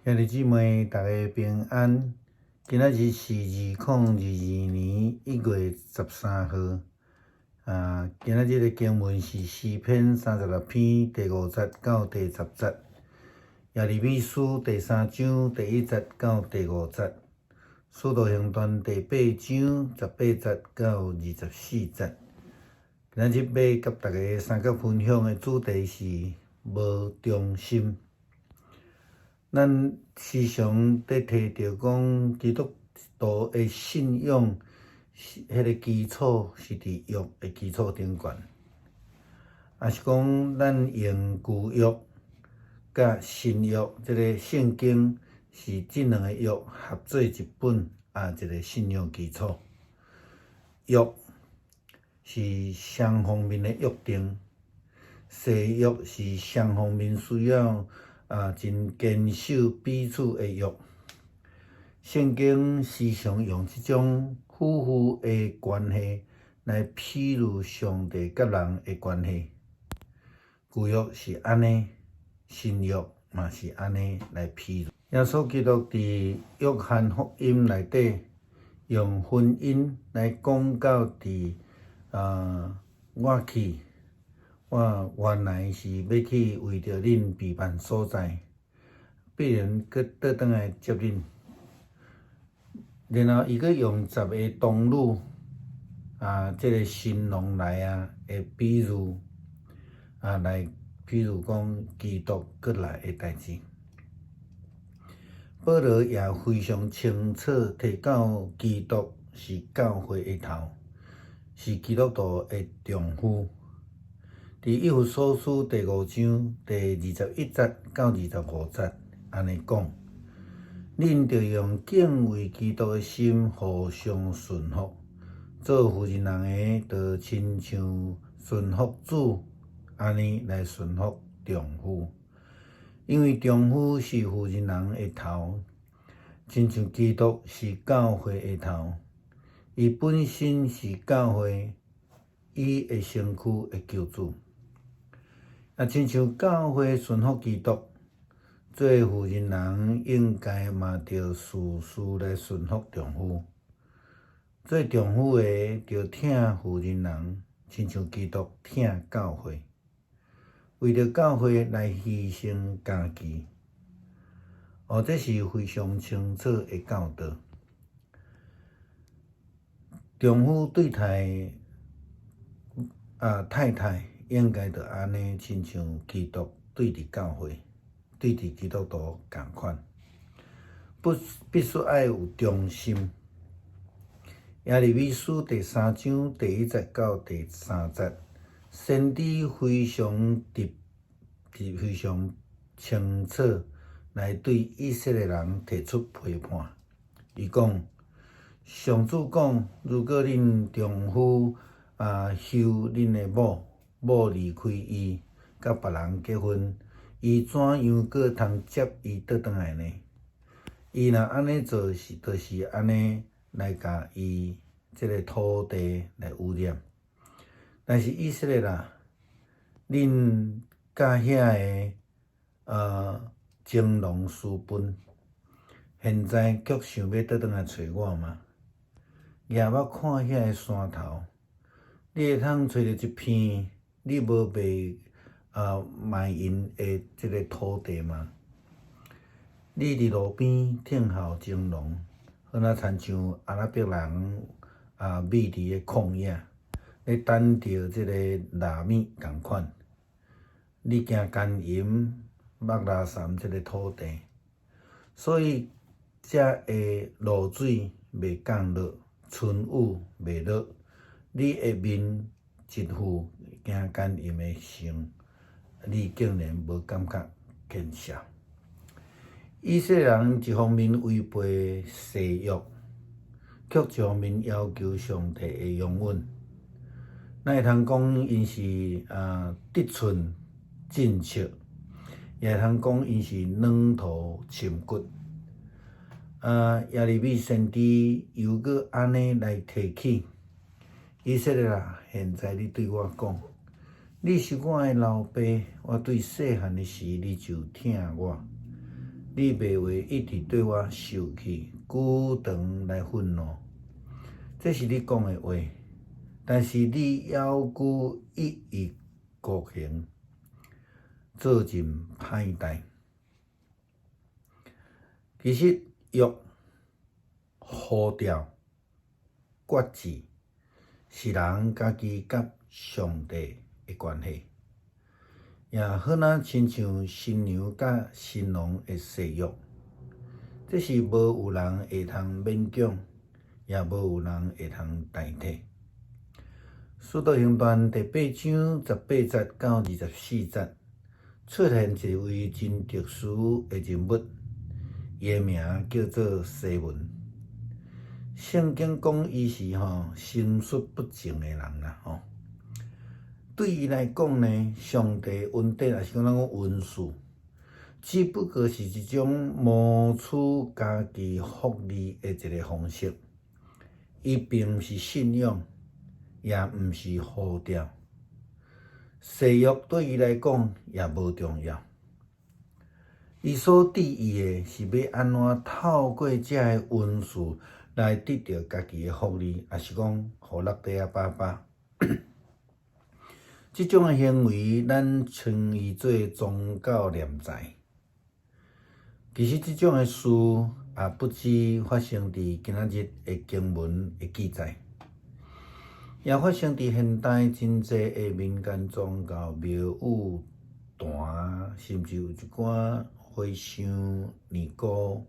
兄弟姊妹，大家平安。今仔日是2022年1月13號。啊，今仔日的經文是詩篇36篇第5節到第10節，耶利米書第三章第一節到第五節，使徒行傳第八章18節到24節。今仔日欲佮大家相佮分享的主題是無忠心。咱時常佇提著講，基督徒的信仰是彼个基礎是佇約的基礎頂懸，抑是講咱用舊約佮新約，這个聖經是這兩个約合做一本啊，一个信仰基礎。約是雙方面的約定，誓約是雙方面需要啊，真堅守彼此的約。聖經時常用這種夫婦的關係來比喻上帝佮人的關係。舊約是按呢，新約嘛是按呢來比喻。耶穌基督佇約翰福音內底用婚姻來講到佇啊，我去。我原來是欲去為著恁備辦所在，必然閣倒轉來接恁。然後伊閣用十个童女啊，這个新郎來啊的比喻啊，來比喻講基督閣來的代誌。保羅也非常清楚提到基督是教會的頭，是基督徒的丈夫。佇以弗所書第五章第21節到25節，按呢講：恁著用敬畏基督的心互相順服，做婦人的，著親像順服主，按呢來順服丈夫。因為丈夫是婦人的頭，親像基督是教會的頭，伊本身是教會伊的身軀的救主。啊，親像教會順服基督，做婦人人應該嘛著事事來順服丈夫。做丈夫的著疼婦人人，親像基督疼教會，為著教會來犧牲家己。哦，這是非常清楚的教導。丈夫對待啊太太，應該著按呢，親像基督對待教會、對待基督徒仝款，不必須愛有忠心。耶利米書第三章第一節到第三節，先知非常直、非常清楚來對以色列人提出批判。伊講：上主講，如果恁丈夫啊休恁的某，某離開伊，佮別人結婚，伊怎樣閣通接伊倒轉來呢？伊若按呢做是，就是按呢來共伊這个土地來污染。但是以色列啊，恁佮遐个情郎私奔，現在卻想欲倒轉來揣我嗎？舉目看遐个山頭，你會通揣著一片你無賣啊賣淫的這个土地嗎？你佇路邊等候情郎，好若親像阿拉伯人啊美麗的曠野，咧等著這个臘米仝款。你行姦淫，目拉潲這个土地，所以才會露水袂降落，春雨袂落，你的面一副行姦淫的相，你竟然無感覺見笑。以色列人一方面違背誓約，卻一方面要求上帝的容忍。咱會通講𪜶是啊得寸進尺，也會通講𪜶是軟土深骨。啊，耶利米先知又閣按呢來提起。以色列啊，現在你對我講，你是我的老爸，我對細漢的時你就疼我。你袂會一直對我受氣，久長來憤怒。這是你講的話，但是你猶閣一意孤行，做盡歹代。其實約、呼召、決志，是人家己佮上帝的關係，也好若親像新娘佮新郎的誓約，這是無有人會通勉強，也無有人會通代替。使徒行傳第八章18節到24節，出現一位真特殊的人物，伊的名叫做西門。聖經講伊是心術不正的人啦吼。對伊來講呢，上帝恩典，抑是講咱講恩賜，只不過是一種謀取家己福利的一个方式。伊並毋是信仰，也毋是呼召。誓約對伊來講也無重要。伊所致意的是欲按怎透過這个恩賜來得著家己的福利，抑是講予落底仔飽飽。這種的行為，咱稱伊做宗教斂財。其實這種的事也不止發生佇今仔日的經文的記載，也發生佇現代真濟的民間宗教廟宇壇，甚至有一寡和尚尼姑，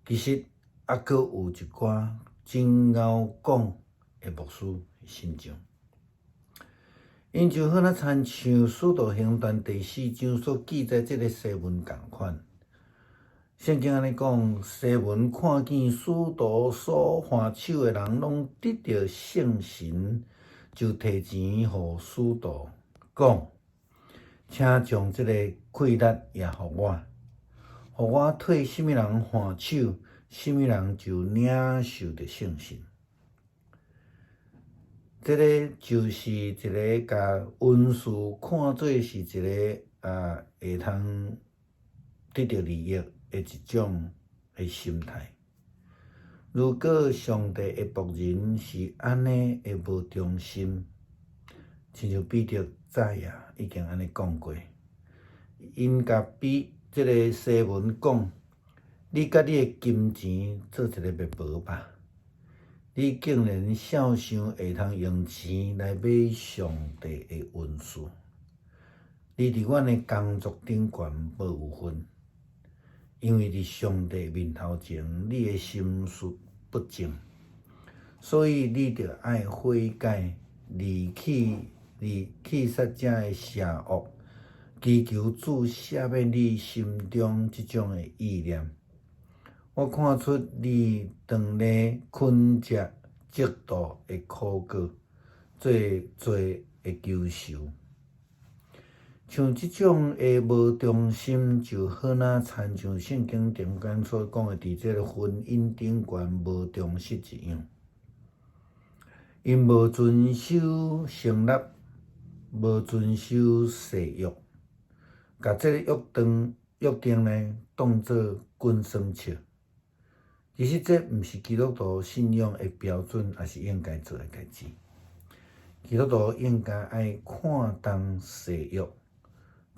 其實猶閣有一寡真𠢕講的牧師信眾。𪜶就好若親像《使徒行傳》第四章所記載這个西門仝款。聖經按呢講，西門看見使徒所按手的人攏得著聖神，就提錢予使徒，講：請將這个氣力也予我，予我替啥物人按手，啥物人就領受著聖神。這个就是一个共恩賜看做是一个會通得著利益的一種的心態。如果上帝的僕人是按呢的無忠心，親像彼得早也已經按呢講過，𪜶共彼這个西門講：你佮你的金錢做一个密謀吧。你竟然痟想會通用錢來買上帝的恩賜？你佇阮的工作頂懸無有份，因為佇上帝面頭前，你的心術不正，所以你著愛悔改，離棄離棄殺這个邪惡，祈求主赦免你心中這種的意念。我看出你當咧啃食嫉妒的苦果，做罪的求仇。像這種的無忠心，就好若親像聖經中間所講的，佇這个婚姻頂懸無忠實一樣。𪜶無遵守成立，無遵守誓約，共這个約定約定呢，當做滾耍笑。其實這毋是基督徒信仰的標準，抑是應該做的代誌。基督徒應該愛看重誓約，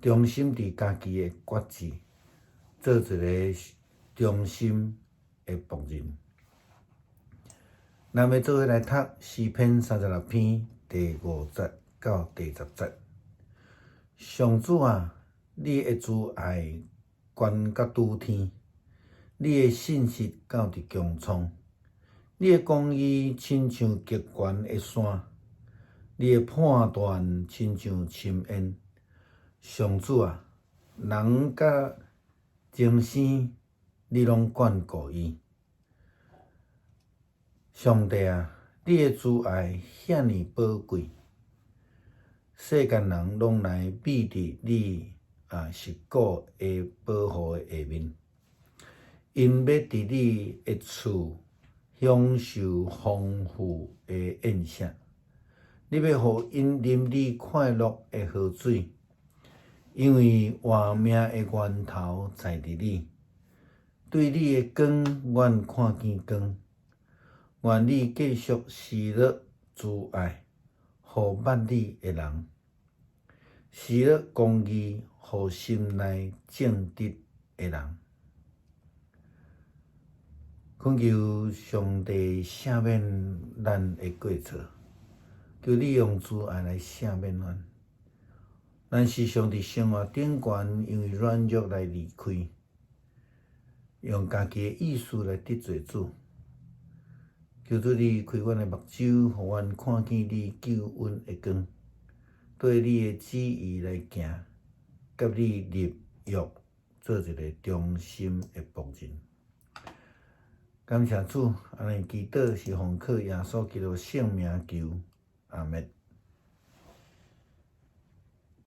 忠心佇家己的決志，做一个忠心的僕人。咱欲做伙來讀詩篇36篇第5節到第10節。上主啊，你的慈愛懸到諸天，你的信實到佇穹蒼，你的公義親像極懸的山，你的判斷親像深淵。上主啊，人佮精生，你攏眷顧伊。上帝啊，你的慈愛遐爾寶貴，世間人攏來覕佇你實古的保護的下面。𪜶欲佇你的厝享受豐富的宴席，你欲予𪜶啉你快樂的河水，因為活命的源頭在佇你。對你的光，阮看見光。願你繼續施落慈愛，予捌你的人；施落公義，予心內正直的人。懇求上帝赦免咱的過錯，求你用慈愛來赦免阮。咱時常佇生活頂懸，因為軟弱來離開，用家己的意思來得罪主。求主你開阮的目睭，予阮看見你救恩的光，綴你的旨意來行，佮你立約，做一个忠心的僕人。感謝主，按呢祈禱是奉靠耶穌基督聖名求，阿們。